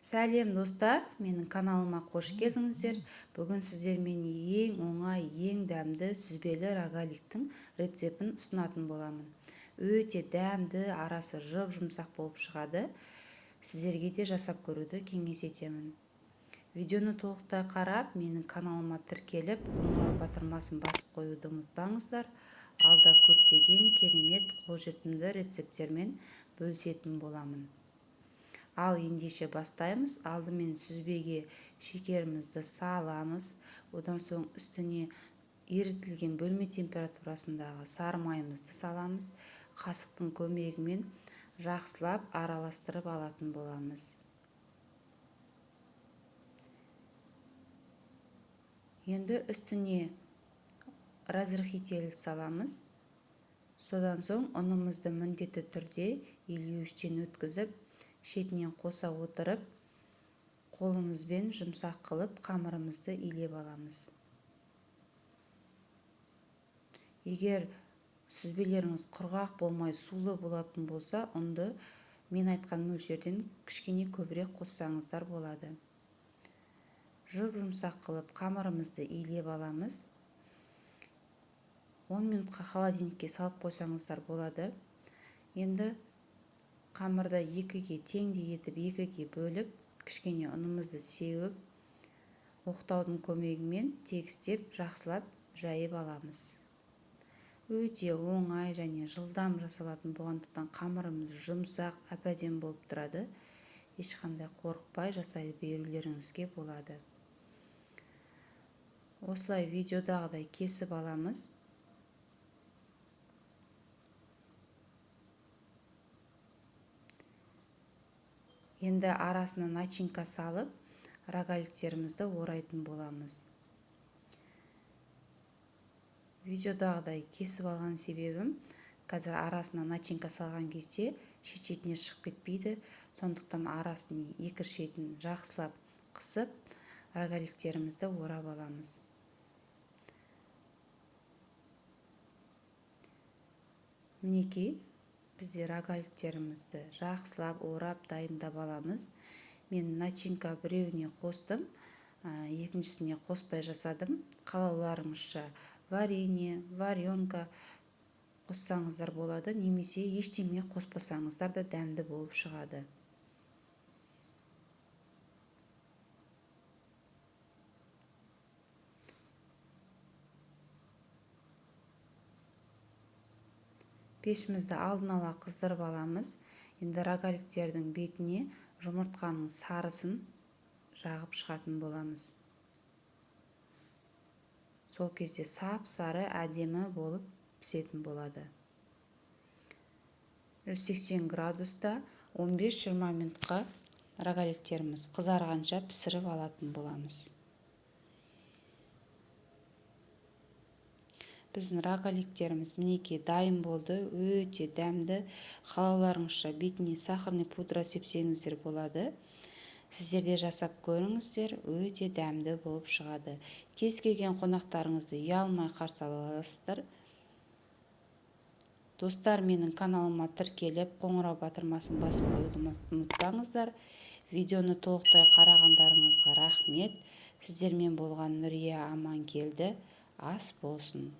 Сәлем, достар! Менің каналыма қош келдіңіздер. Бүгін сіздермен ең оңай, ең дәмді сүзбелі рогаликтің рецептін ұсынатын боламын. Өте дәмді, арасы жұп-жұмсақ болып шығады. Сіздерге де жасап көруді кеңес етемін. Видеоны толықтай қарап, менің каналыма тіркеліп, қоңырау батырмасын басып қоюды ұмытпаңыздар. Алда көптеген керемет қолжетімді рецепттермен бөлісетін боламын. Ал ендеше бастаймыз. Алдымен сүзбеге шекерімізді саламыз. Одан соң үстіне ерітілген бөлме температурасындағы сары майымызды саламыз. Қасықтың көмегімен жақсылап араластырып алатын боламыз. Енді үстіне разрыхитель саламыз. Содан соң ұнымызды міндетті түрде илеуіштен өткізіп, шетінен қоса отырып, қолымызбен жұмсақ қылып қамырымызды илеп аламыз. Егер сүзбелеріңіз құрғақ болмай, сулы болатын болса, ұнды мен айтқан мөлшерден кішкене көбірек қоссаңыздар болады. Жұп-жұмсақ қылып қамырымызды илеп аламыз. 10 минутқа холодильникке салып қойсаңыздар болады. Енді қамырды екіге теңдей етіп екіге бөліп, кішкене ұнымызды сеуіп, оқтаудың көмегімен тегістеп жақсылап жайып аламыз. Өте оңай және жылдам жасалатын болғандықтан қамырымыз жұмсақ, әп-әдемі болып тұрады. Ешқандай қорықпай жасай берулеріңізге болады. Осылай видеодағыдай кесіп аламыз. Енді арасына начинка салып, рогаликтерімізді орайтын боламыз. Видеодағыдай кесіп алған себебім, қазір арасына начинка салған кезде шет-шетіне шығып кетпейді. Сондықтан арасын екі шетін жақсылап қысып, рогаликтерімізді орап аламыз. Мінекей, бізде рогаликтерімізді жақсылап орап дайындап аламыз. Мен начинка біреуіне қостым, екіншісіне қоспай жасадым. Қалауларыңызша варенье, варенка қоссаңыздар болады, немесе ештеме қоспасаңыздар да дәмді болып шығады. Пешімізді алдын ала қыздырып аламыз. Енді рогаликтердің бетіне жұмыртқаның сарысын жағып шығатын боламыз. Сол кезде сап-сары әдемі болып пісетін болады. 180 градуста 15-20 минутқа рогаликтеріміз қызарғанша пісіріп алатын боламыз. Біздің рогаликтеріміз мінекей дайын болды, өте дәмді. Қалауларыңызша бетіне сахарный пудра сепсеңіздер болады. Сіздер де жасап көріңіздер, өте дәмді болып шығады. Кез келген қонақтарыңызды ұялмай қарсы ала аласыздар. Достар, менің каналыма тіркеліп, қоңырау батырмасын басып қоюды ұмытпаңыздар. Видеоны толықтай қарағандарыңызға рахмет. Сіздермен болған Нүрия Аманкелді. Ас болсын.